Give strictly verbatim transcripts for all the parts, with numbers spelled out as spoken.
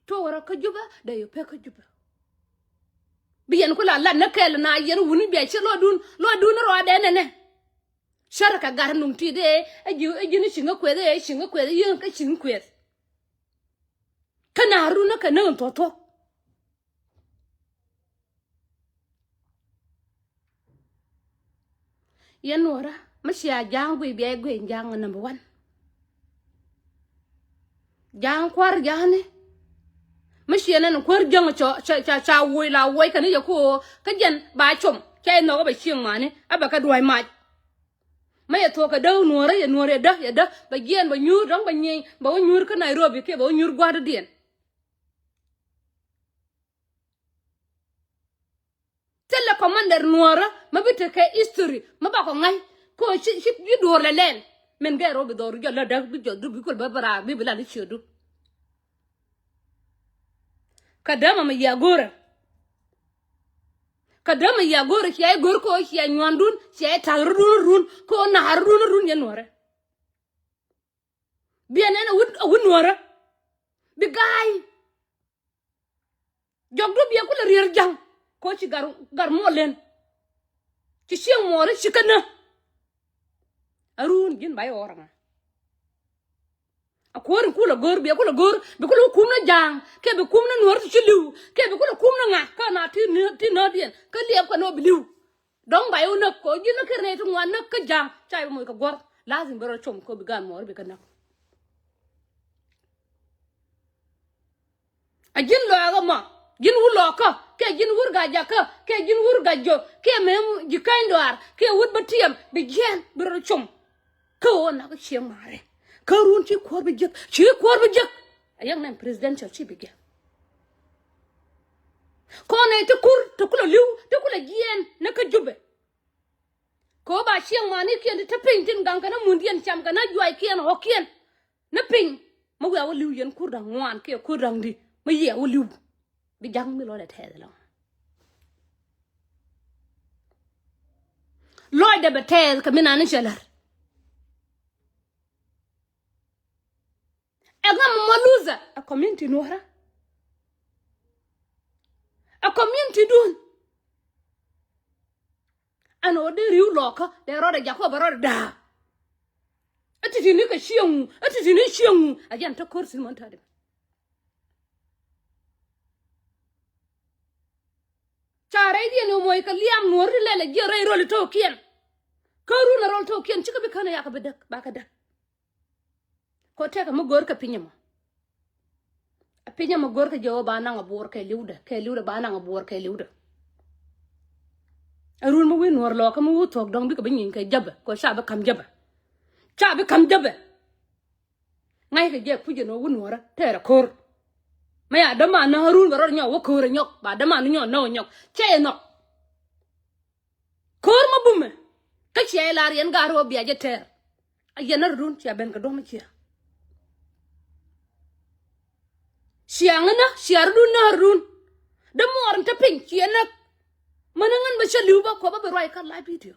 Tuɔɔk rɔ kä Jubɛ dee yɛ pek kä Jubɛ. Bi yɛn ku la lat ni kɛl na yɛn wuni bia ci lɔdun, lɔdun rɔɔdɛ nɛnɛ. Cär kɛ gat nuŋ ti dee ɛ ji̱, ɛ ji̱ ni ciŋ kä kueth, ɛ ciŋ kä kueth, ɛ yieŋ kä ciŋ kueth. Kä na run ni kɛ näk in thuɔ̱k thuɔ̱k. Yɛn nuɔrä mi cia ja̱a̱ŋ guiy bia i̱ guiy ja̱a̱ŋ number one. Ja̱a̱ŋ kua̱r ja̱a̱ŋni. Mi cia nɛn kuäär jäŋ ca, ca, ca, ca wuɔc la wuɔc kɛn i̱ yɛ ko̱o̱ kä jɛn ba com ca i̱ nhɔk ɛ bɛ cieŋ mani ɛ bɛ kɛ dua̱c mac. Mi yɛ thuɔ̱k kɛ däk nuɔrä yɛ nuɔr yɛ däk yɛ däk bɛ jiɛn bɛ nyuur dɔ̱ŋ bɛ nyieny bɛ wä nyuur kä Nairobi kiɛ bɛ wä nyuur gua̱a̱r dɔ̱diɛn. Thilɛ commander nuɔɔrä mi bi tekɛ history mi bakɔ ŋa̱c. Kɛ ɣöö ci, ci, ci duɔ̱ɔ̱r lɛ lɛl min gɛr ɣöö bi dhɔru jɔl lätdä bi jɔl duk bi kul bä bi raar bi bi lal i̱ ciötdu. Kä dämɛ mi yia go̱rä. Kä dämɛ yia go̱rä cia i̱ go̱r kɛ ɣöö cia nyuandun cia i̱ ta̱th rɔ̱dun run kɛ ɣöö na̱a̱r rɔ̱dun run yɛn nuɔ̱ɔ̱rä. Biɛ nɛn a wut, a wut nuɔ̱ɔ̱rä. Bi ga̱a̱y. Jɔkdu biɛ kulɛ rier ja̱ŋ. Ko ci gar, gar muɔl len. Ci cieŋ muɔɔri ci kä nä. A run ji̱n ba yɛ ɣɔr aŋa. A kuäär in kulɛ go̱r biɛ kulɛ go̱r bi kulɛ wä kumnä ja̱ŋ kɛ bi kumnä nuɔ̱ɔ̱ri ti ci li̱w kɛ bi kulɛ kumnä ŋa kä na ti nä, ti nä diɛn kä liɛp kɛ nɔ bi li̱w. Dɔ̱ŋ ba yɛ wä näk kɛ ji̱n nä kɛr nɛy ti ŋuan näk kä ja̱ŋ ca yɛ moc kɛ guɔ̱r. Lazim bi rɔ com kɛ bi gaat muɔɔri bi kä näk. A ji̱n lɔaakä mɔ ji̱n wur lɔɔkä kɛ ji̱n wur gajakä kɛ ji̱n wur gajö kɛ mem ji̱ käny dɔaar kɛ wut bä tiɛm bi jiɛn bi rɔ com. Kä ɣöö nak cieŋ ma̱a̱rɛ kä run ci kuɔ̱r bi jiäk ci kuɔ̱r bi jiäk. A yäŋ nɛn presidential ci bi jiäk. Kɔn nɛy ti kur ti kulɛ li̱w ti kulɛ jiɛn ni kä Jubɛ. Kɛ ɣöö ba cieŋ ma̱a̱nikiɛn ti te piny tin gaŋ kɛn a mundiɛn cam kɛn a juaykiɛn ɣɔ̱kiɛn. Ni piny mi wiaa wä li̱w yɛn kur da̱ŋ ŋuan kiɛ kur da̱ŋ di mi yiɛɛ wä li̱w. Bi ja̱ŋ mi lɔcdɛ tɛɛth ɛlɔ̱ŋ. Lɔcdɛ bɛ tɛɛth kɛ mi nani cɛ lär. Ɛ ŋa mɔ loser ɛ community nuɔ̱rä. Ɛ community dun. Ɛn ɣöö dee ri̱w lɔɔkä dee rɔɔdɛ jakä bɛ rɔɔdɛ da̱a̱. Ɛ ti̱ti̱ni kɛ cieŋ wu ɛ ti̱ti̱ni cieŋ wu ɛ jɛn te ko̱r thi̱n mɔn ta̱a̱dɛ. Ca rɛydiɛn ɛ moc kɛ liam nuɔ̱ɔ̱ri lɛl ɛ jiɛ rɛy röl i̱ to̱o̱kiɛn. Kä run ɛ röl to̱o̱kiɛn cikɛ bi kän ɛ yakɛ bi däk bakɛ däk. Kɔ tɛkɛ mi go̱o̱r kɛ piny ɛmɔ. A piny ɛmɔ go̱o̱r kɛ jɛ ɣöö ba naŋ a buɔɔr kɛ li̱wdɛ kɛ li̱wdɛ ba naŋ a buɔɔr kɛ li̱wdɛ. A run mi wi̱i̱ nuɔ̱ɔ̱r lɔɔkä mi wi̱i̱ thuɔ̱k dɔ̱ŋ bikɛ bi nyieny kɛ jäpɛ kɔ ca bi ka̱m jäpɛ. Ca bi ka̱m jäpɛ. Ŋa̱ckɛ jɛ kucɛ ni wä wä nuɔ̱ɔ̱rä tɛɛrɛ ko̱r. Mɛ ya däman ni a run bɛ rɔɔd nyɔk wä ko̱o̱rɛ nyɔk ba däman ni nyɔk nɔk nyɔk cɛ yɛ nhɔk. Ko̱r ma bumɛ kä cia ilar yɛn gaat rɔ bia jɛ tɛɛr. A yɛn na rɔdun cia ben kɛ duɔ̱m cia. Cia ŋä na cia rɔdun na rɔdun. Dee muɔɔr in te piny cia näk. Män ŋän bɛ cä li̱w ba kuɔp a bɛ ruac kä live video.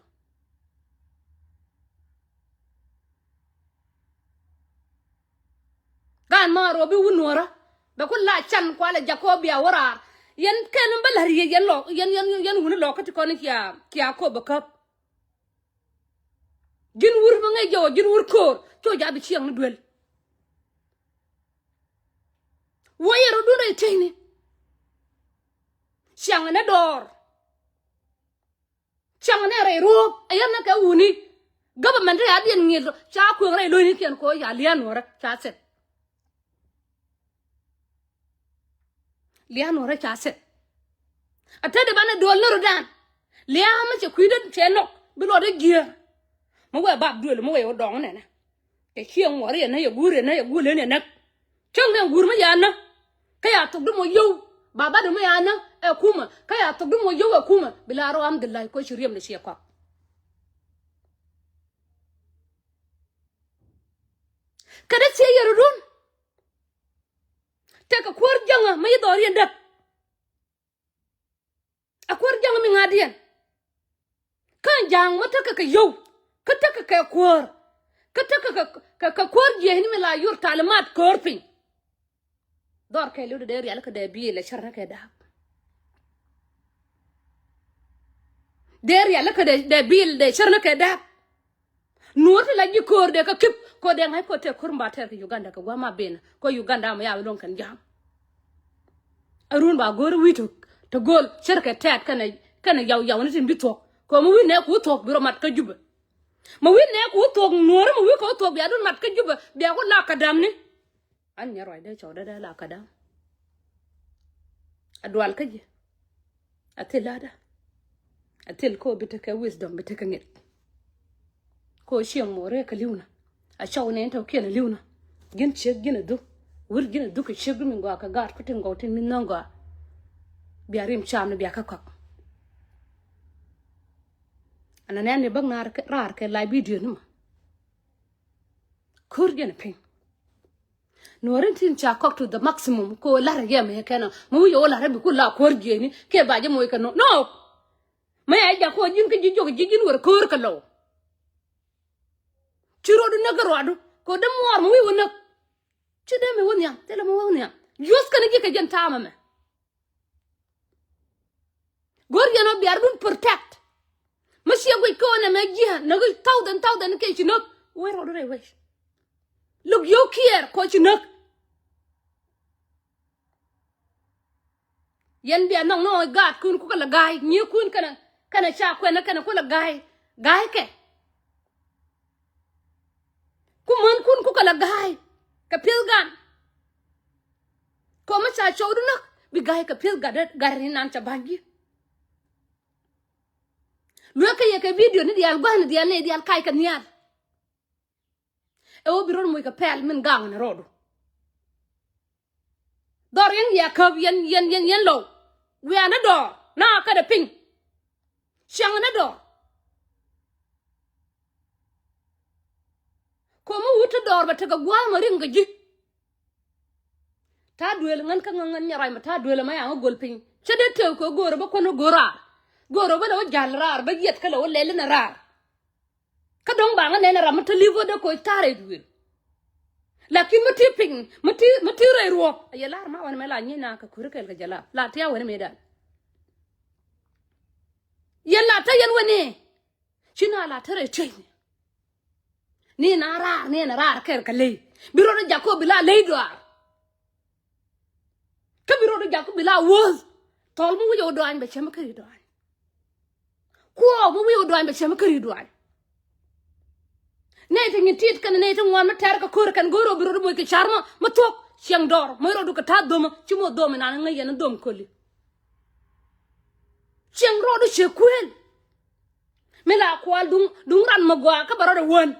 Gaan ma ruɔ bi wun nuɔrä bɛ ku la can kualɛ jakɔ bia wä raar. Yɛn kɛn bä la̱r yɛ yɛn lɔ yɛn yɛn yɛn wuni lɔ kä ti kɔn cia cia kop bä käp. Ji̱n wur bä ŋäc jɛ wä ji̱n wur ko̱o̱r co ja bi ciɛŋ ni duel. Wä yɛ rɔ dun rɛy tieyni. Ciaŋ ni dɔɔr. Ciaŋ ni rɛy ruɔ̱ɔ̱p ɛ yɛn ni kɛ wuni. Government ya diɛn ŋi̱i̱l ca kueŋ rɛy lo̱cnikiɛn ko̱ ya lia̱a̱n nuɔrä ca thil. Lia̱a̱n nuɔrä ca thil. A te di banɛ duɔl ni rudan. Lia̱a̱n mi cɛ kui̱dä cɛ nɔk bi luɔt di jiääk. Mi wee bap duël mi wee wä dɔŋ nɛnɛ. Cɛ cieŋ ŋuɔri yɛ nä yɛ guur yɛ nä yɛ guur len yɛ näk. Cäŋ ni ɛ guur mi yɛ nä. Kä ya thok di mɔ yio̱w ba bat di mi yɛ nä ɛ kumä kä ya thok di mɔ yio̱w ɛ kumä bi la rɔ am di la̱c koci riɛm di ciɛ kɔak. Kä dee thiec yɛ rɔ̱dun. Tekɛ kuäär jäŋä mi yi dhɔriɛn däk. A kuäär ja̱ŋ mi ŋa̱diɛn. Kä ja̱ŋ mi tekɛ kɛ yio̱w kä tekɛ kɛ kuäär kä tekɛ kɛ kɛ kuäär jiɛcni mi la yur talimat köör piny. Dhɔr kɛɛliw dee rialikä dee biil ɛ cär ni kɛ da̱a̱p. Dee rialikä dee, dee biil dee cär ni kɛ da̱a̱p. Nuɔ̱ɔ̱r ti la ji̱ köör dee kä kip kɛ dee ŋa̱c kɛ tɛk ko̱r mi ba tɛr kɛ Uganda kɛ gua̱a̱th ma ben kɛ Uganda mi ya bi luɔ̱ŋ kɛn ja̱a̱m. Arun ba go̱o̱r wi̱i̱ tok te go̱o̱l cär kɛ tɛt kɛnɛ, kɛnɛ yaw yaw ni tin bi thuɔ̱k. Kɛ mi wi̱i̱ nɛɛk ku thuɔ̱k bi rɔ mat kä Jubɛ. Mi wi̱i̱ nɛɛk ku thuɔ̱k, Nuɔ̱ɔ̱ri mi wi̱i̱ kɛ thuɔ̱k bia dun mat kä Jubɛ, bia ku la kä da̱a̱m ni. An nyɛ ruacdä cɔwdä dee la kä da̱a̱m. A dual kä ji̱. A thil la̱tdä. A thil ko bi tekɛ wisdom, bi tekɛ ŋi̱eth. Ko cieŋ muɔɔr rɛɛ kɛ li̱wnä. A cɔw nɛn tɔ̱ kiɛn a li̱wnä. Ji̱n ciek ji̱n a dhuk. Wur ji̱n a dhuk kɛ ciek bi min gɔaa kɛ gaat ku tin gɔw tin min nhɔ̱ŋ gɔaa. Bia rim cam ni bia kä kɔk. Ana nɛn ni bäk na raar kɛ live video ni mɔ. Ko̱r jɛn a piny. Nuɔ̱ɔ̱rin tin ca kɔk to the maximum ko la̱rä yɛ mɛ kɛn ɔ. Mɛ wi̱c ɛ wä la̱rä bi ku la kuäär jiɛni kɛ ba jɛ moc kɛ nɔ. No. Mɛ ya jak kɔ ji̱n kä ji̱ jok ji̱ ji̱n wër ko̱r kɛ lɔw. Ci ruɔdu näk kä ruɔdu kɔ dee muɔɔr mɛ wi̱i̱ wä näk. Ci dee mɛ wä nhiam thilɛ mɛ wä nhiam. Yuɔth kɛn ji̱ kɛ jɛn ta̱a̱mɛ mɛ. Go̱r yɛn ɔ biar dun protect. Mä ciɛ guic kɛ ɣän ɛmɛ ji̱ näk thousand thousand kɛ ci näk. Wec rɔɔdu rɛy wec. Look, you care kɔ ci näk. Yɛn bia nhɔk ni ɣän gaatkun kukɛ lɛ ga̱a̱y, nyiekun kɛnɛ, kɛnɛ ca kuɛnɛ kɛnɛ kulɛ ga̱a̱y. Ga̱a̱y kɛ. Ku mänkun kukɛ lɛ ga̱a̱y kɛ pi̱eth gan. Kɔ mi ca cɔwdu näk bi ga̱a̱y kɛ pi̱eth gat, gat ni nan ca ba̱ny ji̱. Luekä yɛ kɛ video ni diaal gua̱n ni diaal ni diaal kac kɛ nhial. Ɛ wä bi rot moc kɛ pɛl min gaŋ ni rɔɔdu. Dhɔr yɛn yɛ käp yɛn, yɛn, yɛn, yɛn low. Wiaa ni dɔɔr na kä dee piny. Ciaŋ ni dɔɔr. Ko̱mi wut ti dɔɔr bɛ tekɛ gua̱a̱th mɛ riŋ kɛ ji̱. Ta̱a̱ duëël ŋän kä ŋän ŋän nyɛ ruac mɛ ta̱a̱ duëël mɛ yaŋ go̱l piny. Cä dee tëëk kɛ go̱o̱rä bä kuän go̱o̱r raar. Go̱o̱rä bä lɛ wä ja̱l raar bä yiɛt kä lɛ wä lɛl inɛ raar. Kä dɔ̱ŋ ba ŋä nɛn ram mi te li̱p wä dee koc ta̱a̱ rɛy duëël. Lakin mi ti piny mi ti, mi ti rɛy ruɔ̱p a yɛ lar ma wän mɛ la nyiey na kɛ kuäri kɛɛl kɛ jɛ la la tia̱a̱ wän mëëdan. Yɛn la te yɛn wän ni ci na la te rɛy tiecni. Ni na raar ni ɛn raar kɛɛl kɛ ley bi rɔɔdɛ jak kɔ bi la ley dɔaar. Kä bi rɔɔdɛ jak kɔ bi la wuɔ̱th. Thɔl mi wi̱c ɛ wä dɔany bɛ cɛ mi käri dɔany. Kuɔɔk mi wi̱i̱ wä duany bɛ cɛ mi käri duany. Nɛy ti nyin tit kɛn nɛy ti ŋuan mi tɛr kɛ ko̱r kɛn go̱o̱r ɔ bi rɔɔdɛ moc kɛ car mɔ mi thuɔ̱k. Ciɛŋ dɔɔr moc rɔɔdu kɛ ta̱a̱ dho̱mä ci moc dho̱m inan ŋäc yɛn dhom köli. Ciɛŋ rɔɔdu ciɛ kuëël. Mi la kual duŋ, duŋ ran mi gɔaa kä bɛ rɔɔdɛ wän.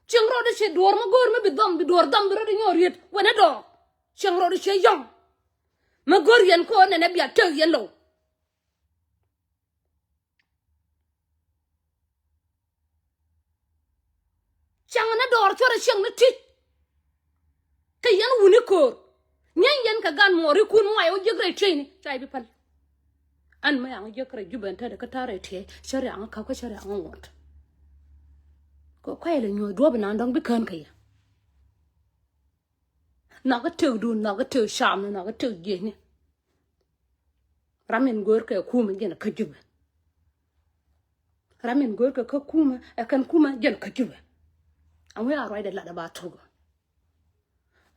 Cieŋ rɔɔdɛ ciɛ duɔ̱ɔ̱r mi go̱o̱r mi bi dhɔm bi duɔ̱ɔ̱r dhɔm bi rɔɔdɛ nyɔɔr riet wɛnɛ dɔɔr. Cieŋ rɔɔdɛ ciɛ yɔ̱ŋ. Mi go̱o̱r yɛn ko̱o̱r nɛnɛ bia tëk yɛn low. Cäŋ ni dɔɔr cuɔrɛ cieŋ ni ti̱c. Kɛ yɛn wuni ko̱o̱r. Nyɛny yɛn kɛ gan muɔɔrikun muay wä jiäk rɛy tieyni ca i̱ bi päl. Ɛn mi yaŋ jiäk rɛy Jubɛ ɛn tetdɛ kä ta̱a̱ rɛy tiey cä riaŋ käp kä cä riaŋ ŋuɔ̱t. Kɛ kuay lɛ nyuɔ̱th duɔ̱ɔ̱p inan dɔ̱ŋ bi kään kɛ yɛ. Nhɔakä tëkdun, nhɔakä tëk camni, nhɔakä tëk jiecni. Ram in go̱o̱rkɛ kumɛ jɛn kä Jubɛ. Ram in go̱o̱rkɛ kä kumɛ ɛ kɛn kumɛ jɛn kä Jubɛ. Ɛn wee a ruacdɛ latdɛ ba thok.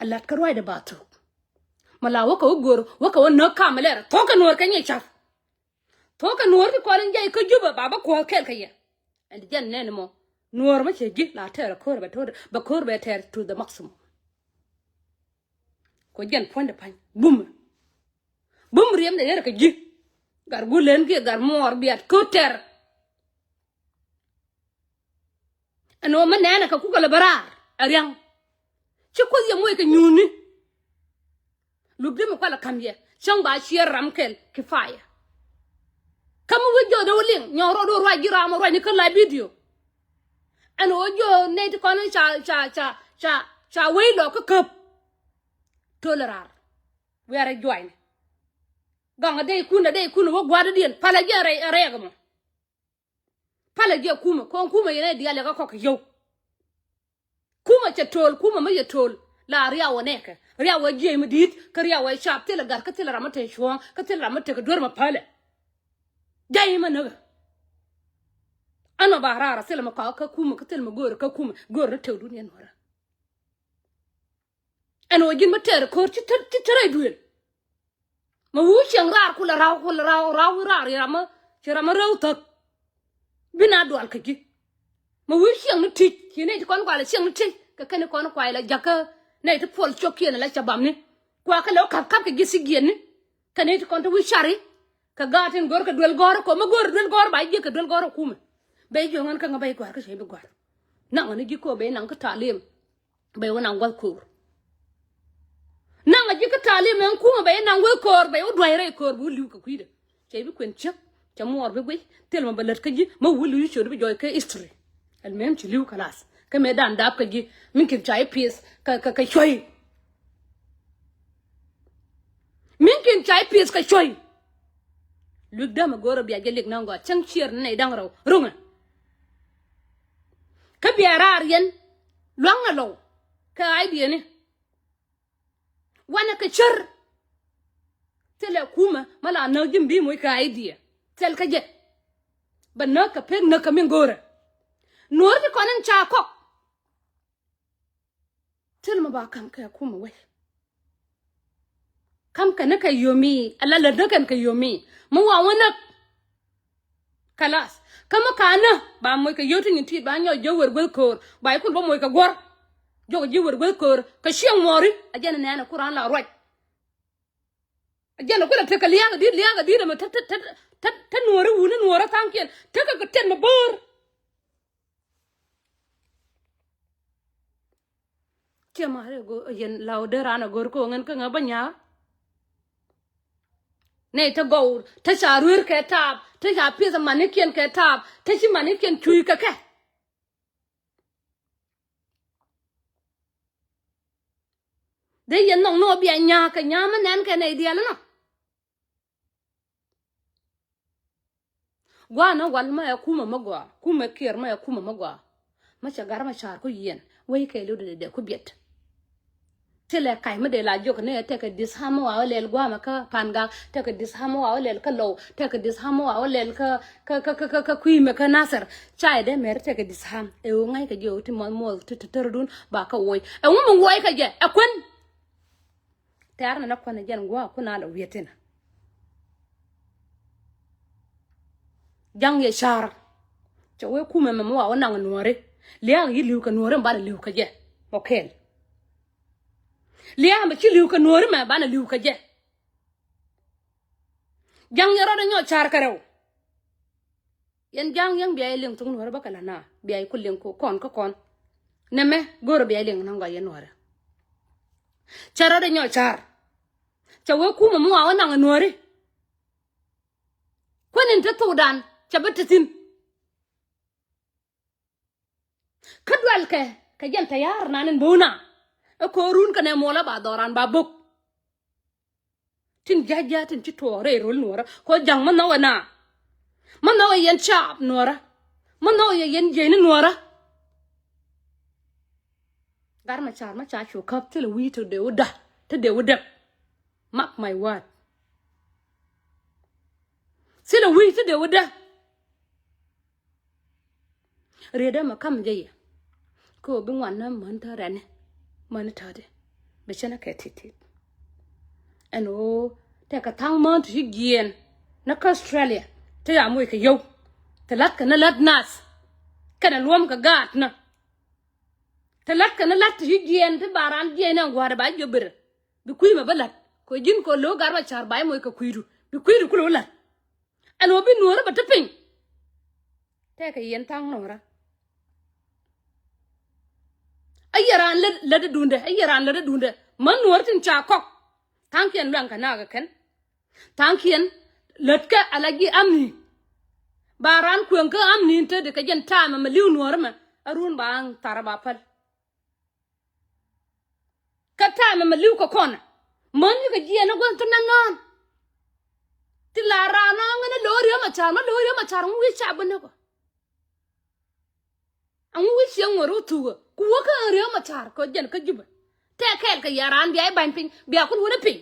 A lat kä ruacdɛ ba thok. Mɛ la wäkɛ wä go̱o̱r wäkɛ wä näk kam lɛr thok kɛ nuɔ̱ɔ̱r kɛ nyiɛ ca̱p. Thok kɛ nuɔ̱ɔ̱r ti kɔn in jɛy kä Jubɛ ba bä kuɔ̱ɔ̱th kɛɛl kɛ yɛ. Ɛn ti jɛn nɛn mɔ nuɔ̱ɔ̱r mɛ cɛ ji̱ la tɛɛr ko̱r bɛ to̱r bɛ ko̱r bɛ tɛɛr to the maximum. Kɔ jɛn puɔ̱nydɛ pa̱ny bumɛ. Bum riɛmdɛ ɣer kɛ ji̱. Gat gulɛn kiɛ gat muɔɔr biat ko̱r tɛr. Ɛn ɣöö mi nɛɛnɛ kɛ kukɛ lɛ bä raar ɛ ria̱ŋ. Ci kuoth yɛ moc kɛ nyuuni. Lupdi mi kualɛ ka̱m yɛ cäŋ ba ciɛ ram kɛl kifaya. Kä mi wi̱c jɔɔth dee wä liŋ nyɔɔk rɔɔd wä ruac ji̱ ram wä ruacni kä live video. Ɛn ɣöö jɔɔk nɛy ti kɔn ca ca ca ca ca wec lɔ kä käp. Tölɛ raar wiarɛ juacni. Gaŋ a dee ikun a dee ikun a wä gua̱a̱r dee diɛn palɛ jiɛn rɛy rɛɛk ɛmɔ. Palɛ jiɛ kumɛ kɔn kumɛ yɛn ɛ diaal yɛ kä kɔk kɛ yio̱w. Kumɛ cɛ to̱o̱l kumɛ mi yɛ to̱o̱l. La riaw ɛ nɛɛkɛ, riaw ɛ jiɛc mi di̱i̱t, kä riaw ɛ cap, thilɛ gat, kä thilɛ ram mi te cuɔ̱ɔ̱ŋ, kä thilɛ ram mi tek duer mi pälɛ. Jay mɛ näk. Ɛn mɛ ba raar a thilɛ mɛ kɔak kä kumɛ, kä thilɛ mɛ go̱o̱rɛ kä kumɛ, go̱o̱rɛ ni tëkdun yɛn Nuäärä. Ɛn ɣöö ji̱n mi tɛɛr ko̱r ci te, ci te rɛy duëël. Mɛ wi̱i̱ ciɛŋ raar kulɛ raw, kulɛ raw, raw wi̱i̱ raar, ci ram mi, ci ram mi rɛw thäk. Bi na dual kä ji̱. Mɛ wi̱i̱ ciɛŋ ni ti̱c, ci nɛy ti kɔn kuay la ciɛŋ ni ti̱c, kɛ kɛn kɔn kuay la jakä nɛy ti puɔl cio̱kiɛn la ca bamni. Kua kɛ lɛ wä ka̱p ka̱p kɛ ji̱ thi̱k jiɛn ni. Kɛ nɛy ti kɔn ti wi̱i̱ cari. Kɛ gaat tin go̱r kɛ duel gɔ̱rä kɔ, mi go̱r duel gɔ̱rä ba ji̱ kɛ duel gɔ̱rä kumɛ. Bɛ ji̱ ŋän kä ŋä bɛ ji̱ gɔ̱a̱r kä cɛ bi gɔ̱a̱r. Naŋ ni ji̱ kɔ bɛ naŋ kä talim. Bɛ wä naŋ gua̱th ko̱r. Naŋ a ji̱ kä talim ɛn kumɛ bɛ wä naŋ gua̱th ko̱r, bɛ wä dua̱c rɛy ko̱r bi wä li̱w kɛ kui̱dɛ. Cɛ bi kuɛn ciek, cɛ muɔɔr bi guic, thil mɛ bɛ lät kä ji̱, mɛ wä li̱w ciöt bi jɔɔc kä history. Ɛl mɛm ci li̱w kɛ lath. Kä mɛ dan dap kä ji̱, min kin ca ji̱ pi̱eth kɛ, kɛ, kɛ cuɔ̱y. Min kin ca ji̱ pi̱eth kɛ cuɔ̱y. Luek dämɛ go̱o̱rä bia jɛ liɛk naŋ gɔaa cäŋ ciɛɛr ni nɛy da̱ŋ rɛw ruŋɛ. Kä bia raar yɛn lua̱ŋ ɛ lɔw kɛ idea ni. Wanɛ kɛ cär. Thilɛ kumɛ mi la näk ji̱ mi bi moc kɛ idea. Thil kä jɛ. Bɛ näk kɛ pek näk kɛ min go̱o̱rä. Nuɔ̱ɔ̱r ti kɔn in ca kɔk. Thil mɛ ba ka̱m kɛ kumɛ wec. Ka̱m kɛn ni kɛ yo̱mi, ala lät ni kɛn kɛ yo̱mi. Mi wa wä näk. Kalas. Kä mi ka̱n ni ba moc kɛ yio̱w ti nyin ti̱i̱t ba nyɔk jiök wer guäth ko̱o̱r. Ba ikun bä moc kɛ guɔ̱r. Jiök ji̱ wer guäth ko̱o̱r. Kɛ cieŋ muɔ̱ɔ̱ri. A jɛn nɛɛnɛ ku raan la ruac. A jɛn a kulɛ tekɛ lia̱a̱k a di̱t, lia̱a̱k a di̱t ɛmɛ te, te, te, te, te nuɔ̱ɔ̱ri wuni nuɔ̱ɔ̱ri tha̱a̱ŋkiɛn. Tekɛ kɛ tɛt mɛ bo̱o̱r. Ciɛ ma rɛ go yɛn law dee raan a go̱r ko̱o̱ŋ ɛn kä ŋä bä nya̱a̱. Nɛy te gɔw te ca rueer kɛ taap, te ca pieth manikiɛn kɛ taap, te ci manikiɛn cuy kɛ kɛ. Dee yɛn nhɔk ni ɣä bia nya̱a̱ kɛ nya̱a̱ mi nɛn kɛ nɛy diaal inɔ. Gua̱a̱ ni wal ma ɛ kumɛ mi gɔaa, kumɛ kiɛɛr ma ɛ kumɛ mi gɔaa. Ma cɛ gar ma ca̱a̱r ku yiɛn wec kɛɛliw dee dee ku biɛt. Thilɛ kac mi dee la jiök ni ɛ tekɛ di̱th ha̱a̱m mi wa wä lɛl gua̱a̱mɛ kä Pangak, tekɛ di̱th ha̱a̱m mi wa wä lɛl kä Lɔw, tekɛ di̱th ha̱a̱m mi wa wä lɛl kä, kä, kä, kä, kä, kä kui̱mɛ kä Nathir. Ca yɛ dee mɛr tekɛ di̱th ha̱a̱m. Ɛ ɣöö ŋa̱ckɛ jɛ ɣöö ti muɔth muɔth ti, ti, ti, tärä dun ba kä woc. Ɛ ŋu mi woc kä jɛ? Ɛ kuän. Tɛ̈r ni na kuän ɛ jɛn gua̱a̱ kun a lɛ wi̱i̱ thi̱n. Ja̱ŋ yɛ ca̱r. Cɛ wee kumɛ mɛ mi wa wä naŋ nuɔ̱ɔ̱ri. Lia̱a̱k yi li̱w kɛ nuɔ̱ɔ̱ri mi banɛ li̱w kɛ jɛ. Mɔ kɛɛl. Lia̱a̱k mɛ ci li̱w kɛ nuɔ̱ɔ̱ri mɛ banɛ li̱w kɛ jɛ. Ja̱ŋ yɛ rɔɔdɛ nyɔk ca̱r kɛ rɛw. Yɛn ja̱a̱ŋ yäŋ bia yɛ liŋ thok nuɔ̱ɔ̱rä bä kɛ la na bia yɛ ku liŋ ku kɔn kä kɔn. Nɛmɛ go̱o̱rä bia yɛ liŋ naŋ gɔaa yɛn nuɔ̱ɔ̱rä. Cɛ rɔɔdɛ nyɔk ca̱r. Cɛ wee kumɛ mi wa wä naŋ nuɔ̱ɔ̱ri. Kuän in te thokdan cɛ bi te thi̱n. Kä dualkɛ kɛ jɛn tɛ̈ya̱a̱r nan in bo̱o̱na. Ɛ ko̱o̱run kɛnɛ muɔlä ba dhɔran ba bo̱k. Tin ja̱ja̱ tin ci tuɔɔk rɛy rol nuɔ̱ɔ̱rä kɛ ɣöö ja̱ŋ mä nhɔkɛ na. Mä nhɔkɛ yɛn caap nuɔ̱ɔ̱rä. Mä nhɔkɛ yɛ yɛn jiɛcni nuɔ̱ɔ̱rä. Gat mɛ ca̱r mä ca cu käp thilɛ wi̱i̱ te dee wä däk, te dee wä däk. Mark my word. Thilɛ wi̱i̱ te dee wä däk. Riet dee mɛ kam jɛ yɛ. Kä bi ŋuan ni män te rɛni män ni täti. Bɛ cɛ ni kɛ ti̱ti̱. Ɛn ɣöö tekɛ tha̱a̱ŋ män ti ci jiɛɛn ni kä Australia ti ca moc kɛ yio̱w. Ti la̱t kɛ ni la̱t nath kɛnɛ luɔ̱m kɛ gaat ni. Ti la̱t kɛ ni la̱t ti ci jiɛɛn ti ba raan jiɛɛn ni ɛn gua̱a̱r ba jiök ber. Bi kui̱ mɛ bä la̱t kɛ ji̱n kɛ lo̱o̱ gat mɛ ca̱r ba moc kɛ kui̱du bi kui̱du kulɛ wä la̱t. Ɛn ɣöö bi nuɔ̱ɔ̱rä bɛ te piny. Tɛkɛ yɛn tha̱a̱ŋ nuɔ̱ɔ̱rä. A yɛ raan lät lätdɛ duundɛ, a yɛ raan lätdɛ duundɛ. Män nuɔ̱ɔ̱rä tin ca kɔk. Tha̱a̱ŋkiɛn luaŋ kɛ naak kɛ kɛn. Tha̱a̱ŋkiɛn lätkɛ ala ji̱ amni. Ba raan kueŋ kä amni in te di kɛ jɛn ta̱a̱mɛ mɛ li̱w nuɔ̱ɔ̱rä mɛ a run ba aŋ tharä ba päl. Kä ta̱a̱mɛ mɛ li̱w kɛ kɔn. Män yikɛ jiɛɛn ni gua̱n ti nɛn nɔ̱ɔ̱n. Ti la raan nɔɔŋ ŋän ni lo̱o̱ riäm a ca̱r mä lo̱o̱ riäm a ca̱r ŋu wi̱i̱ ca bä näk ɔ. Aŋu wi̱i̱ ciɛ ŋuɔ̱t rɔ thukä ku wä kä ɛn riäm a ca̱r kɛ jɛn kä Jubɛ. Tɛk kɛɛl kɛ yɛ raan bia i̱ ba̱ny piny bia kun wun i̱ piny.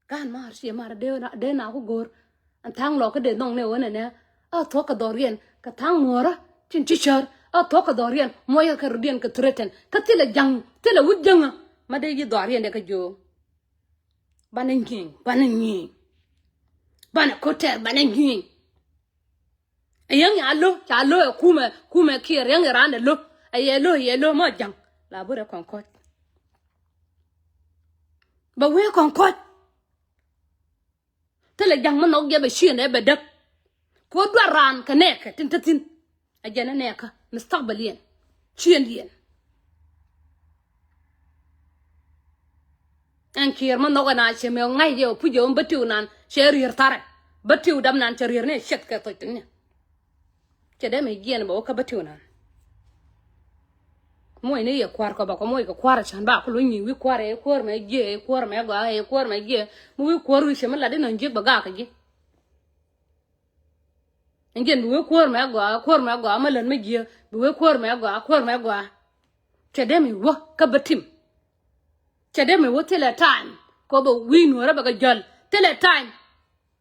Gan maar ciɛ maar dee na ku go̱o̱r. Ɛn tha̱a̱ŋ lɔk kä dee nhɔŋ ni ɣöö nɛnɛ a thuɔ̱k kɛ dhɔriɛn kɛ tha̱a̱ŋ nuɔ̱ɔ̱rä tin ci cär a thuɔ̱k kɛ dhɔriɛn muɔyä kɛ rɔ̱diɛn kɛ threaten kä thilɛ ja̱ŋ thilɛ wut jäŋä. Ma dee yi dhɔriɛn dee kä jiö. Banɛ nyieny banɛ nyieny. Banɛ ko̱tɛr banɛ nyieny. Ɛ yäŋ ya lo̱ ca lo̱ ɛ kumɛ kumɛ kiɛ riäŋ iran ɛ lo̱. Ɛ yɛ lo̱ yɛ lo̱ mɔ ja̱ŋ la burɛ kɔn kɔc. Bɛ wee kɔn kɔc. Thilɛ ja̱ŋ mi nhɔk jɛ bɛ ciënɛ bɛ däk. Ko duar raan kɛ nɛɛkɛ tin te thi̱n. Ɛ jɛn ɛ nɛɛkä mustakbaliɛn ciëndiɛn. Ɛn kiɛɛr mi nhɔk ɛn a cɛ mɛ ŋa̱c jɛ ɔ puc jɛ ɔ bä tiw nan cɛ rier tharɛ. Bä tiw dam nan cɛ rier ni ciɛth kɛ thoc thi̱n ni. Cɛ dee mɛ jiɛn bɛ wä kä bä tiw nan. Muɔc ni yɛ kua̱r kɔ ba kɔ muɔc kɛ kua̱r a can ba kɔ lo nyi wi̱i̱ kua̱r ɛ kuäär mɛ jiɛ ɛ kuäär mɛ gɔaa ɛ kuäär mɛ jiɛ. Mi wi̱i̱ kua̱r wi̱i̱ cɛ mi lat inɔ jiek bɛ gaak kɛ ji̱. Ɛn jiɛn bi wee kuäär mɛ gɔaa kuäär mɛ gɔaa ma lät mi jiɛ bi wee kuäär mɛ gɔaa kuäär mɛ gɔaa. Cɛ dee mi wä kä bä tim. Cɛ dee mi wä thilɛ time. Kɔ bɛ wi̱i̱ nuɔ̱ɔ̱rä bɛ kɛ jäl thilɛ time.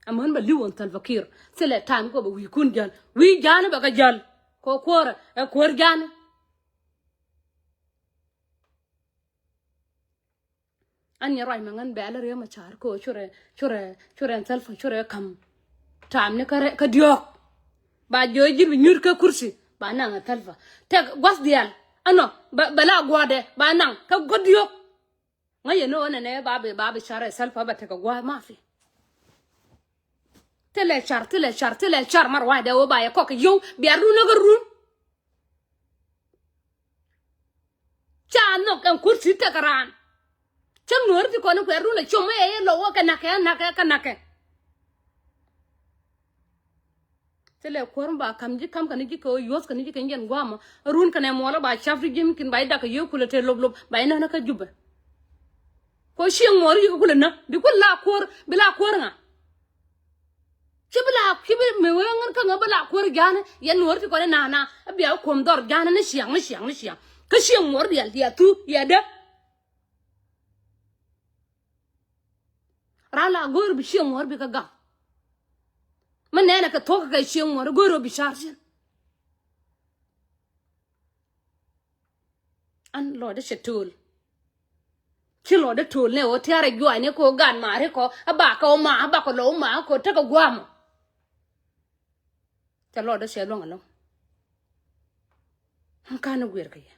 Amäni bɛ li̱w ɣän Salva Kiir thilɛ time kɔ bɛ wi̱i̱kun jäl wi̱i̱ ja̱a̱ni bɛ kɛ jäl. Kɔ kuäärä ɛ kuäär ja̱a̱ni. An yɛ ruac mɛ ŋän bɛ̈ɛ̈l riek mɛ ca̱r kɛ ɣöö curɛ curɛ curɛ Salva curɛ ka̱m. Time ni kä rɛ kä diɔ̱ɔ̱k. Ba jiɔ ji̱n bi nyuur kä kursi ba naŋ ɛ Salva. Tɛk gua̱th diaal ɛnɔ bɛ la gua̱a̱dɛ ba naŋ kä gua̱th diɔ̱ɔ̱k. Ŋäc yɛ ni ɣän ɛnɛ ba bi ba bi car ɛ Salva bɛ tekɛ gua̱a̱th mafi. Thilɛ car thilɛ car thilɛ car ma ruacdɛ ɣöö ba yɛ kɔk kɛ yio̱w bia run kä run. Ca nhɔk ɛn kursi tekɛ raan. Cä nuɔ̱ɔ̱ri ti kɔn i̱ kuɛɛr run ɛ com ɛ yɛ lɔ wä kɛ na̱kɛ na̱kɛ kɛ na̱kɛ. Thilɛ kuäär mi ba ka̱m ji̱ ka̱m kɛn ji̱ kɛ ɣöö yuɔ̱th kɛn ji̱ kɛ jiɛn gua̱a̱mä. Run kɛnɛ muɔlä ba ca̱p ti ji̱ mi kin ba ji̱ dak kɛ yio̱w kulɛ tëë lop lop ba ji̱ näk näk kä Jubɛ. Kɛ ɣöö cieŋ muɔɔri ji̱ kɛ kulɛ näk bi kul la kuäär bi la kuäär ŋa. Ci bi la ci bi mi wee ŋän kä ŋä bi la kuäär ja̱a̱ni yɛn nuɔ̱ɔ̱ri ti kɔn i̱ na̱a̱ na̱a̱. Bia kuɔ̱m dhɔr ja̱a̱ni ni ciaŋ ni ciaŋ ni ciaŋ. Kä cieŋ muɔɔri diaal diaal thu yɛ dee. Ran la go̱o̱r bi cieŋ ŋuɔ̱r bi kä gam. Mi nɛnɛ kɛ thuɔ̱k kɛ cieŋ ŋuɔ̱r go̱o̱r bi car cin. An lɔɔdɛ cɛ to̱o̱l. Ci lɔɔdɛ to̱o̱l nɛ ɣöö tiarɛ juac ni kɛ ɣöö gat maari kɔ a bakɛ ɣöö ma a bakɛ lɔ ɣöö ma kɛ ɣöö tekɛ gua̱a̱mɔ. Cɛ lɔɔdä cɛ luäŋ ɛlɔ̱ŋ. Ŋän ka̱n ni guiɛr kɛ yɛ.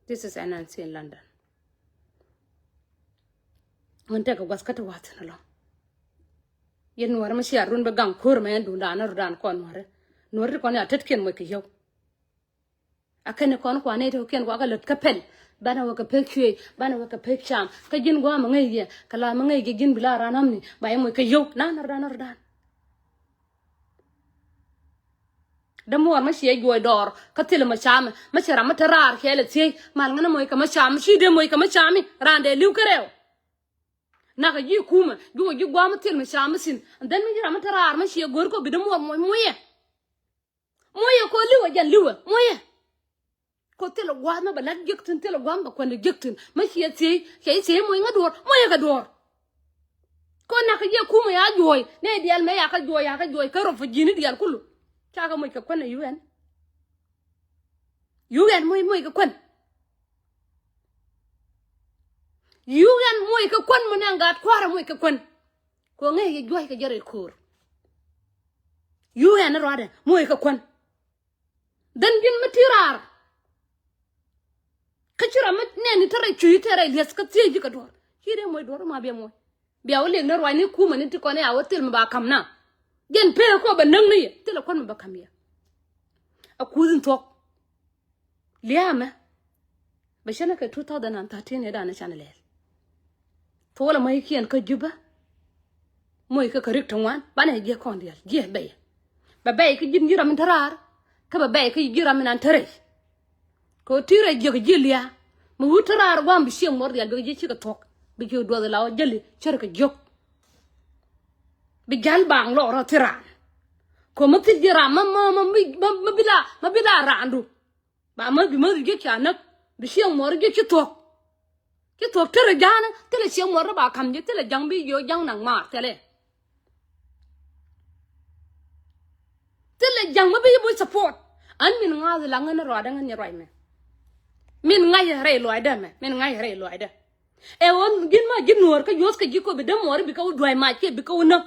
This is N N C in London. Ŋän tekɛ gua̱th kä ti wa̱thi̱n ɛlɔ̱ŋ. Yɛn nuɔ̱ɔ̱ri mi cia run bi gaŋ ko̱r mɛ ɛn duundan ni rudan kɔn nuɔ̱ɔ̱ri. Nuɔ̱ɔ̱ri ti kɔn ya tetkiɛn moc kɛ yio̱w. A kɛn kɔn kuan nɛy ti kɔ̱kiɛn kua kɛ lät kä pɛl. Banɛ wä kɛ pek cuëëc banɛ wä kɛ pek cam kä ji̱n gua̱a̱m ŋäc yɛ kɛ la mi ŋäc kɛ ji̱n bi la ran amni ba yɛ moc kɛ yio̱w nan rɔ̱dan rɔ̱dan. Dämuɔɔr mä ciɛ juɔc dɔɔr kä thilɛ mä camɛ mä cɛ ram mä te raar cɛ lɛ thiec mal ŋän moc kɛ mä cam ci dee moc kɛ mä cami raan dee li̱w kɛ rɛw. Nakä ji̱ kumɛ juɔc ji̱ gua̱a̱m thil mä cam thi̱n. And then mi ci ram mä te raar mä ciɛ go̱r kɔ bi dämuɔɔr moc moc yɛ. Moyɛ kɔ liwɛ jɛn liwɛ moyɛ. Kɔ thilɛ gua̱a̱th mɛ bɛ la̱t jiäk thi̱n thilɛ gua̱a̱th mɛ bɛ kuɛn jiäk thi̱n mɛ ciɛ thiec cɛ i̱ thiec moc ŋä duɔ̱ɔ̱r moyɛ kɛ duɔ̱ɔ̱r. Kɔ nakä jiɛ kumɛ ya juɔ̱ɔ̱c nɛ diaal mɛ ya kä juɔ̱ɔ̱c ya kä juɔ̱ɔ̱c kä rɔ fi ji̱ni diaal kulu. Ca kɛ moc kɛ kuɛn ɛ U N. U N moc moc kɛ kuɛn. U N moc kɛ kuɛn mi nɛ gat kua̱rɛ moc kɛ kuɛn. Kɔ ŋäc yɛ juɔ̱ɔ̱c kɛ jɛ rɛy ko̱o̱r. U N ruaadɛ moc kɛ kuän. Dhän ji̱n mi ti raar. Kä ci ram mi nɛɛni te rɛy cuc te rɛy li̱eth kä thiec ji̱ kɛ duɔ̱ɔ̱r ci dee moc duɔ̱ɔ̱r ma bia moc. Bia wä liŋ ni ruacni kumä ni ti kɔn i̱ a wä thil mi ba ka̱m na. Jɛn pee kɔ bɛ näk ni yɛ thilɛ kuän mi bɛ ka̱m yɛ. A kuth in thuɔ̱k. Lia̱a̱mɛ bɛ cä ni kɛ two thousand and thirteen ëë dan ɛ canɛ lɛl. Thuɔlɛ mɔckiɛn kä Jubä. Moc kɛ kɛ rik ti ŋuan banɛ jiɛ kɔn diaal jiɛ bɛy. Bɛ bɛy kä ji̱n ji̱ ram in te raar kä bɛ bɛy kä ji̱ ram in an te rɛy. Kɛ ɣöö ti rɛy jiäk ji̱ lia̱a̱ mi wut te raar gua̱a̱m bi cieŋ muɔr diaal bikɛ ji̱ cikɛ thuɔ̱k bi ci duɔth la ɣöö jäli cär kɛ jiök. Bi jal baŋ lɔrä thi raan. Kɔ ma thil ji̱ ram ma ma ma bi ma ma bi la ma bi la raandu. Ba ma bi ma bi ji̱ ca näk bi cieŋ muɔr ji̱ ci thuɔ̱k. Ci thuɔ̱k terɛ ja̱a̱n thilɛ cieŋ muɔr ba ka̱m ji̱ thilɛ ja̱ŋ bi jiɔ ja̱ŋ naŋ maar thilɛ. Thilɛ ja̱ŋ ma bi ji̱ bo̱c support. An min ŋa̱a̱th la ŋän ruacdä ŋän nyɛ ruac mɛ. Min ŋa̱c rɛy luɔcdä mɛ min ŋa̱c rɛy luɔcdä. Ɛ ɣöö ji̱n ma ji̱ nuɔ̱ɔ̱r kä yuɔ̱th kɛ ji̱ kɔ bi dämuɔɔri bi kɛ wä dua̱c mac kiɛ bi kɛ wä näk.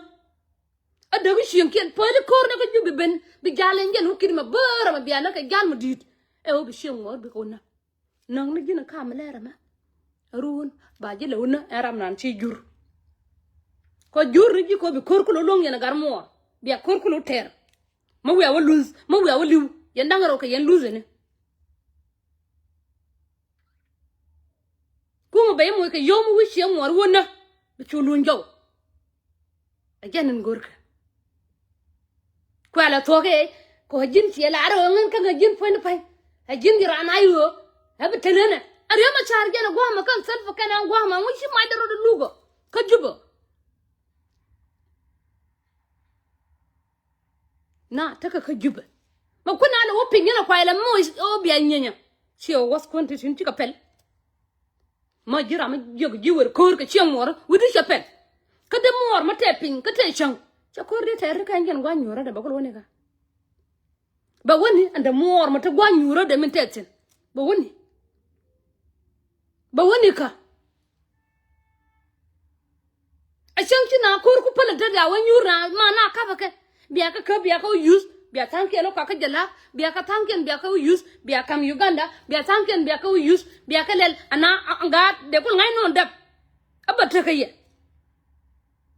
A däk i̱ cieŋkiɛn päli ko̱r näk kä jup bi ben bi jal in jɛn wä ki̱t mɛ bäärä mɛ bia näk kɛ jal mɛ di̱i̱t. Ɛ ɣöö bi cieŋ ŋuɔ̱ɔ̱r bi kɛ wä näk. Näk ni ji̱n in kam lɛɛr ɛmɛ. Ruun ba ji̱ lɛ wä näk ɛn ram nan ci jur. Kɔ jur ni ji̱ kɔ bi ko̱r kulo luɔ̱ŋ yɛn ɛ gat muɔɔr bia ko̱r kulo tɛr. Mä wiaa wä luth mä wiaa wä li̱w yɛn da̱ŋ rɛw kɛ yɛn luth ɛni. Kumɛ bɛ yɛ moc kɛ yom wi̱c ciɛ ŋuɔr wunä bi cu luny jɔw. A jɛn in go̱rkɛ kuɛl a thuɔ̱k ɛ kɛ ɣä ji̱n ciɛ la rɛ ɣä ŋän kä ŋä ji̱n puɔ̱ny ni pa̱ny. A ji̱n ji̱ raan a yo̱o̱ ɛ bi tɛn ɣän ɛ a riäm a ca̱r jɛn a gua̱a̱mä kɛn thil pä kɛn a gua̱a̱mä ŋuci mac dɛ rot a lukɔ kä jupä. Na tekɛ kä jupɛ. Mɛ kui̱n a lɛ wä piny yɛn a kuay lɛ mɔ ɣä bia nyinyɛ. Ciɛ wä wäth kuɔn ti tin cikɛ pɛl. Mɔ ji̱ ram mi jiök ji̱ wer ko̱o̱r kɛ cieŋ muɔɔr wi̱cdu cɛ pɛl. Kä dee muɔɔr mɛ tɛɛ piny kä tɛɛ cäŋ. Cɛ ko̱o̱r dee tɛɛr ti kɛn jɛn gua̱n nyuɔ̱rä dee bɛ kul wä ni kä. Bɛ wäni ɛn dee muɔɔr mɛ te gua̱n nyuurä dee min tɛth thi̱n. Bɛ wäni. Bɛ wäni kä. A cäŋ ci na ko̱r ku päl a tet ya wä nyuur na ma na kapä kɛ. Bia kä käp bia kä wä yuth bia tha̱a̱ŋkiɛn wä kakä jɛ la̱a̱k bia kä tha̱a̱ŋkiɛn bia kä wä yuth bia ka̱m Uganda bia tha̱a̱ŋkiɛn bia kä wä yuth bia kä lɛl ana gaat dee kul ŋa̱c nuɔ̱n däp. A bä tekä yɛ.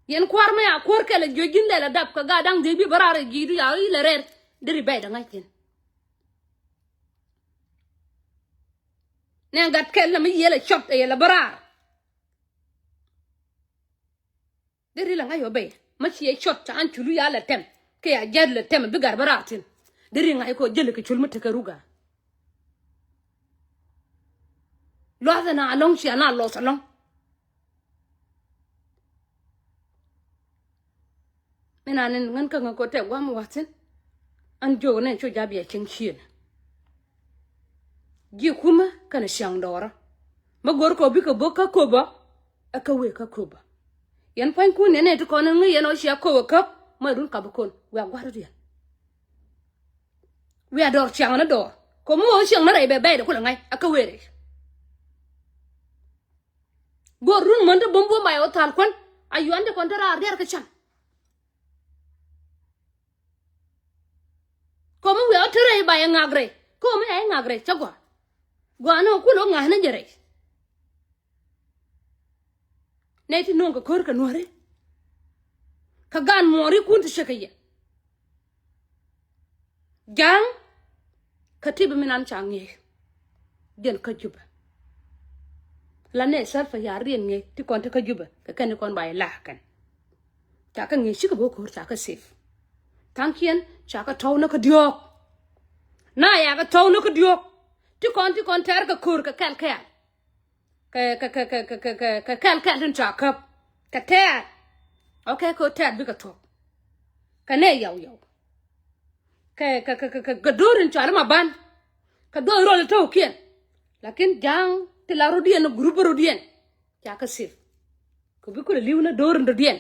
Yɛn kua̱r mɛ a kuäär kɛl a jiö ji̱n lɛl a dap kɛ gat da̱ŋ dhiec bi bä raar a ji̱i̱du ya ilɛ rɛɛr. Deri bɛy dɛ ŋa̱c thi̱n. Nɛ gat kɛl na mi yiël a cɔp ɛ yɛl a bä raar. Deri lɛ ŋa̱c ɔ bɛy ma ciɛ cɔt ca an culu ya lɛ tɛm kɛ ya jɛt lɛ tɛm bi gat bä raar thi̱n. Deri ŋa̱c kɔ jäl kɛ cul mi tekɛ ruk a. Luath ɛn a lɔ̱ŋ cia na lɔth ɛlɔ̱ŋ. Min a ni ŋän kä ŋä kɔ tɛk guam wa̱thi̱n. An jiök nɛ cu ja̱ bia cieŋ ciëën. Ji̱ kumä kɛnɛ ciaŋ dɔɔrä. Mä go̱r kɔ bikɛ bo̱k kä köpä. Ɛ kä wëë kä köpä. Yɛn pua̱nykun yɛn nɛ ti kɔn in ŋäc yɛn ɔ cia köpä käp mä run kapä kon wiaa gua̱r diɛn. Wiaa dɔɔr ciaŋ ni dɔɔr kɔ mi wä ciaŋ ni rɛy bɛ bɛy de kulɛ ŋa̱c ɛ kä wëë rɛy. Go̱o̱r run män ti bum bum bay ɔ thal kuän a yuan ti kɔn ti raar diɛr kä cam. Komi wiaa ɔ te rɛy bay ɛ ŋak rɛy komi ɛ ŋak rɛy cä gɔaa. Gɔaa ni ɔ kul ɔ ŋa̱c ni jɛ rɛy. Nɛy ti no̱o̱ŋ kɛ ko̱r kɛ nuäri. Kä gan muɔɔri kun ti cɛ kɛ yɛ. Ja̱a̱ŋ kä tip mi nan ca ŋi̱eec. Diɛn kä Jubɛ. La nɛ Salva Kiir riɛn ŋi̱eec ti kɔn ti kä Jubɛ kɛ kɛn ti kɔn ba yɛ la̱a̱k kɛn. Ca kä ŋi̱eec cikɛ bo̱o̱k ko̱r ca kä safe. Tha̱a̱ŋkiɛn ca kä tɔ̱w ni kä diɔ̱ɔ̱k. Na ya kä tɔ̱w ni kä diɔ̱ɔ̱k ti kɔn ti kɔn tɛɛr kɛ ko̱r kɛ kɛl kɛɛl. Kɛ kɛ kɛ kɛ kɛ kɛ kɛ kɛl kɛl tin ca käp kɛ tɛɛr. Ok kɛ tɛɛr bikɛ thuɔ̱k. Kɛ nɛ yɔw yɔw. Kɛ kɛ kɛ kɛ kɛ do̱r in cuali ma ban. Kɛ do̱r rol in to̱kiɛn. Lakin ja̱a̱ŋ ti la rodiɛn ni gurup rodiɛn. Ca kä sip. Kɛ bi kulɛ li̱w ni do̱r in rodiɛn.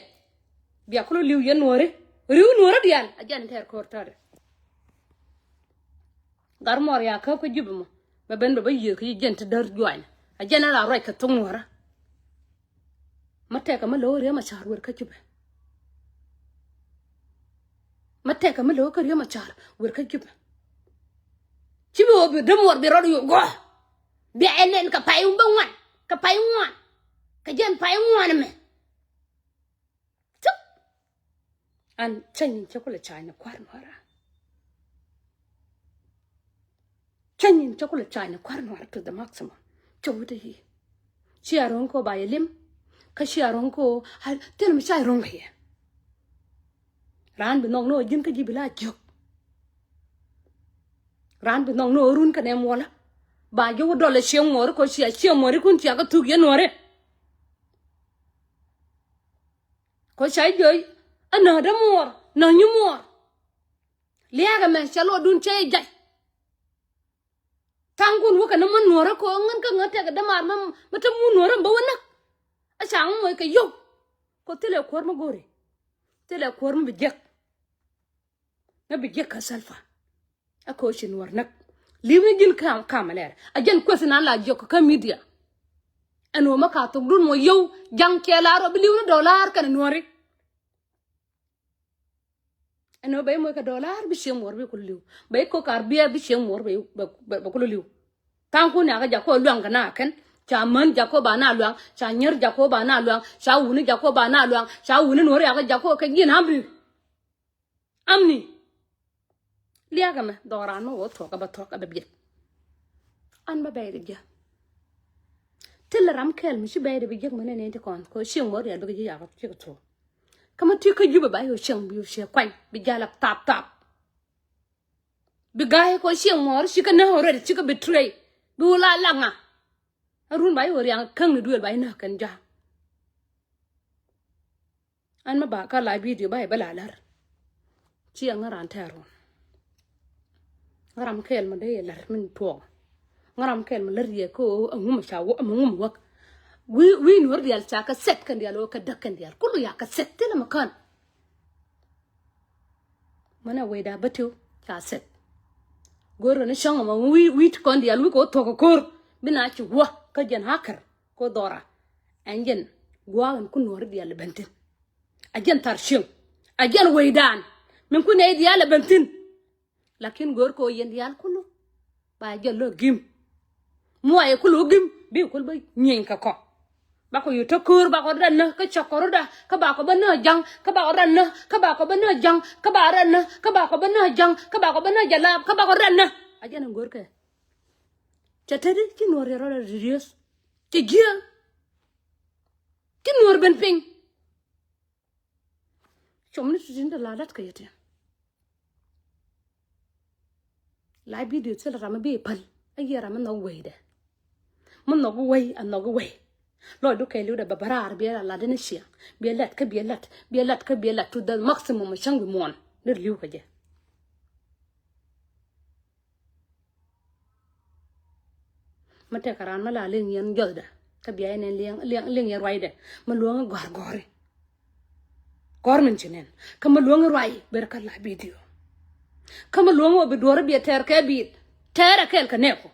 Bia kulɛ li̱w yɛn nuɔ̱ɔ̱ri ri̱w nuɔ̱ɔ̱ri diaal a jɛn tɛɛr ko̱r tɔ̱tɛ. Gat muɔr ya käp kä Jubɛ mɔ bɛ ben bɛ bä yiëë kä yi jɛn ti däär juaany. A jɛn in la ruac kɛ thok nuɔrä. Mä tɛkɛ mä lo̱k Riek Machar wer kä Jubɛ. Mä tɛkɛ mä lo̱k kä Riek Machar wer kä Jubɛ. Ci bi wä bi dämuɔr bi rɔɔd yo̱o̱ gɔaa. Bia ɛ nɛn kɛ pay wun bä ŋuan kɛ pay ŋuan kɛ jɛn pay ŋuan mɛ. Cuk. An cä nyin cä kulɛ ca̱a̱ny ni kua̱r nuɔ̱ɔ̱ra. Cä nyin cä kulɛ ca̱a̱ny ni kua̱r nuɔ̱ɔ̱ra to the maximum. Cä wut i̱ cia ro̱ŋ ko ba yɛ lim. Kä cia ro̱ŋ ko thil mi ca ro̱ŋ kɛ yɛ. Raan bi nhɔk ni ɣä ji̱n kä ji̱ bi la jiök. Raan bi nhɔk ni ɣä run kɛ nɛ muɔlä. Ba ji̱ wä dɔl ɛ cieŋ ŋuɔ̱ri ko cia cieŋ ŋuɔ̱ri kun cia kä thuk yɛ nuɔ̱ri. Kɔ ca jiö Ɛ näädä muɔɔr, nääny muɔɔr. Lia̱a̱kɛ mɛ cɛ luɔtdun cɛ jay. Tha̱a̱ŋkun wä kɛ ni mun nuɔ̱ɔ̱rä kɛ ɣöö ŋän kä ŋän tɛkɛ dämaar mi te mun nuɔ̱ɔ̱rä mi bä wä näk. A ca ŋä moc kɛ yio̱w. Kɛ thilɛ kuäär mi go̱o̱ri. Thilɛ kuäär mi bi jiäk. Mi bi jiäk kä Salva. A kɛ ɣöö ci nuɔ̱ɔ̱r näk. Li̱w ni ji̱n kam kam lɛr. A jɛn kueth nan la jiök kä media. Ɛn ɣöö mi ka thokdun mɔ yio̱w ja̱ŋ cɛ la rɔ bi li̱w ni dɔlar kɛnɛ nuɔ̱ɔ̱ri. Ɛn ɣöö bɛ i̱ moc kɛ dɔlar bi cieŋ muɔɔr bi kulu li̱w. Bɛ i̱ kok kar biɛɛr bi cieŋ muɔɔr bɛ, bɛ, bɛ, bɛ kulu li̱w. Tha̱a̱ŋkun yakä jakä luaŋ kɛ na kɛn. Ca män jakä ba na luaŋ. Ca nyär jakä ba na luaŋ. Ca wuni jakä ba na luaŋ. Ca wuni nuɔ̱ɔ̱r yakä jakä kɛ ji̱n amri. Amni. Lia̱a̱kɛ mɛ dhɔk raan mɛ wä thuɔ̱k ɛ bɛ thuɔ̱k ɛ bɛ biɛt. An bä bɛy di jiäk. Thilɛ ram kɛl mi ci bɛy di bi jiäk mi nɛn in ti kɔn kɛ cieŋ muɔ̱ɔ̱r rial bikɛ ji̱ yakä cikɛ thuɔ̱k. Kä mi ti kä Jubɛ ba yo̱ cieŋ bi yo̱ ciɛ kuany bi jal a thap thap. Bi ga̱a̱c kɔ cieŋ muɔɔr cikɛ näk already cikɛ betray. Bi wä la laŋa. A run ba yo̱ riaŋ käŋ ni duël ba inäk kɛn ja̱a̱ŋ. An mi ba kä la video ba ibä la lär. Ci a ŋä ran tɛɛr wun. Ŋä ram kɛɛl mi dee yɛ lär min tuɔɔk. Ŋä ram kɛɛl mi lär yɛ kä ɣöö aŋum ca wä, aŋum wäk. Wi̱i̱, wi̱i̱ nuɔ̱r diaal ca kɛ sɛt kɛn diaal ɣöö kɛ däk kɛn diaal. Kulu ya kɛ sɛt thilɛ mi kän. Mänɛ wecda bä tiw ca sɛt. Go̱o̱r kɛ ni cäŋ ɛmɔ wi̱i̱, wi̱i̱ ti kɔn diaal wi̱i̱ kɛ wä thuɔ̱k kɛ ko̱r. Bi na ci wä kä jɛn akɛr. Ko dhɔra. Ɛn jɛn gua̱a̱k ɛn kun nuɔ̱ɔ̱ri diaal ɛ ben thi̱n. A jɛn thar cieŋ. A jɛn wecdan. Min kun nɛy diaal ɛ ben thi̱n. Lakin go̱o̱r ko yɛn diaal kulu. Ba jɛ lo̱ gim. Muayɛ kulu gim. Bi kul bä nyieny kɛ kɔ. Ba kɔ yo̱ te ko̱o̱r ba kɔ ran nä kä cɔk kɔ rutda kä ba kɔ bä nä ja̱ŋ kä ba kɔ ran nä kä ba kɔ bä nä ja̱ŋ kä ba ran nä kä ba kɔ bä nä ja̱ŋ kä ba kɔ bä nä jɛ laap kä ba kɔ ran nä. A jɛn ɛn go̱o̱r kɛ. Cɛ te di ci nuɔ̱ɔ̱r yɛ rɔ reduce. Cɛ jiääk. Ci nuɔ̱ɔ̱r ben piny. Com ni tutin te la lat kɛ yɛ te. La video thil ram mi bi päl. A yɛ ram mi nhɔk wecdɛ. Mi nhɔk wec a nhɔk wec. Lɔcdu kɛɛliwdɛ bɛ bä raar biɛ la lat ni ciɛ. Biɛ lat kä biɛ lat. Biɛ lat kä biɛ lat to the maximum cäŋ bi muɔ̱ɔ̱n. Ni li̱w kɛ jɛ. Mi tɛkɛ raan mi la liŋ yɛn jɔthdɛ kä bia yɛn liŋ, liŋ, liŋ yɛn ruacdɛ mi luäŋ i̱ gɔ̱a̱r gɔ̱ri. Gɔ̱r min ci nɛn kä mi luäŋ i̱ ruac ber kä la video. Kä mi luäŋ i̱ wä bi duɔ̱ɔ̱r i̱ biɛ tɛɛr kɛ bi̱i̱t tɛɛr ɛ kɛɛl kɛ nɛɛku.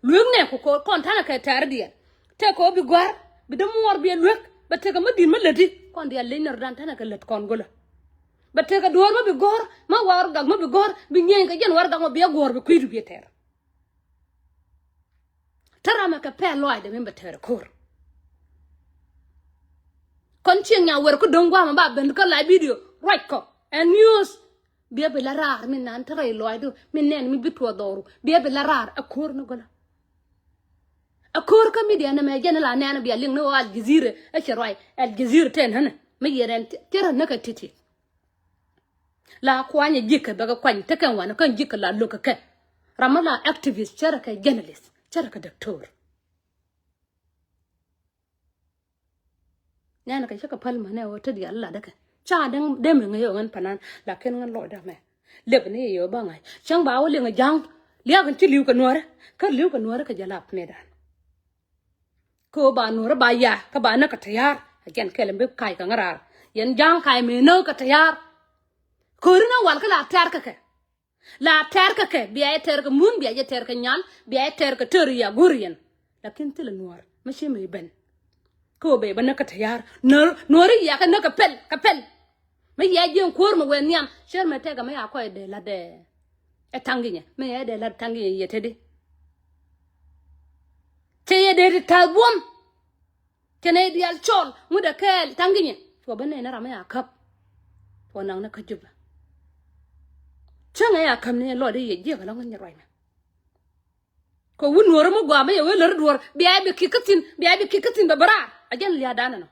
Luek nɛɛku kɔn ta̱nɛ kɛ tɛɛr diɛn tɛkɛ wä bi gɔ̱a̱r bi dämuɔɔr biɛ luek bɛ tekɛ mi di̱t mi lätdi kɔn diaal leny nɛrdan ta̱nɛ kɛ lät kɔn gölä. Bɛ tekɛ duɔ̱ɔ̱r mi bi gɔ̱r ma warɛgak mi bi gɔ̱r bi nyieny kɛ jɛn warɛgak mi bi a guɔ̱ɔ̱r bi kui̱du bi tɛr. Te ramɛ kɛ pɛl lɔaacdɛ min bɛ tɛr ko̱r. Kɔn cieŋ nya wɛr kä do̱ŋ gua̱a̱mɛ ba ben kä la video ruac kɔ ɛn news. Biɛ bi la raar min nan te rɛy lɔaacdu min nɛn mi bi tuɔɔk dhɔru biɛ bi la raar ɛ ko̱r ni gölä. Ɛ ko̱r kä media nɛmɛ jɛn la nɛn bia liŋ ni ɣöö Al Jazeera ɛ cɛ ruac Al Jazeera tɛn ɣänɛ mi yɛn ɛn cɛ rä näk ɛ ti̱ti̱. La kuany ɛ ji̱kɛ bɛ kɛ kuany tekɛ ŋuan kä ji̱kɛ la lo̱k kɛ kɛ. Ram mi la activist cärɛ kɛ journalist cärɛ kɛ doctor. Nɛn kɛ cä kɛ päl mänɛ ɣöö te diaal latdä kɛ ca dee mi ŋäc ɣän panan lakin ɣän lɔcdä mɛ. Lep ni yɛ ɣöö ba ŋa̱c cäŋ ba wä liŋ ɛ ja̱ŋ liak in ci li̱w kɛ nuɔ̱ɔ̱rä kä li̱w kɛ nuɔ̱ɔ̱rä kɛ jɛ lap mëëdan. Kä ba nuɔ̱ɔ̱rä ba ya kä ba näk kɛ tɛ̈ya̱a̱r a jɛn kɛl in bi kac kɛ ŋäraar yɛn ja̱a̱ŋ kac mëë näk kɛ tɛ̈ya̱a̱r. Kööri na wal kä la tɛ̈r kɛ kɛ la tɛ̈r kɛ kɛ bia jɛ tɛ̈r kɛ mun bia jɛ tɛ̈r kɛ nyal bia jɛ tɛ̈r kɛ tɛ̈r ya go̱r yɛn. Lakin thilɛ nuɔ̱ɔ̱r mi ci mëë ben. Kä wä bɛ bä näk kä tɛ̈ya̱a̱r nuɔ̱ɔ̱ri ya kɛ näk kɛ pɛl kɛ pɛl. Mi yɛ jiɛn kuäär mi wee nhiam cär mi tɛkɛ mi ya kɔc dee la̱t dee. Ɛ taŋ ginyɛ mi yɛ dee la̱t taŋ ginyɛ yɛ te di. Cɛ yɛ dee ti ta̱a̱ buɔ̱m. Cɛ nɛy diaal cɔl ŋut ɛ kɛɛl ta̱ŋ ginyɛ cuɔ bä nɛy ni ram mi ya käp. Cuɔ naŋ ni kä Jubɛ. Cäŋ ɛ ya käm ni ɛ lɔt i̱ yɛ jiɛk ɛlɔ̱ŋ in nyɛ ruac mɛ. Kɛ wun nuɔ̱ɔ̱rä mi gua̱a̱ mi yɛ wee lär duɔ̱ɔ̱r bia bi ki̱k kä thi̱n bia bi ki̱k kä thi̱n bɛ bä raar a jɛn lia̱a̱ danɛ nɔ.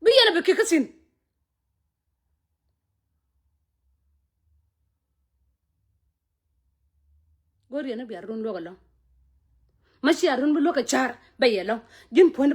Bi yɛn a bi ki̱k kä thi̱n. Go̱r yɛn a bia run luäk ɛlɔ̱ŋ. Ma cia run bi luäk ɛ ca̱r bɛ yɛ ɛlɔ̱ŋ ji̱n puɔ̱n.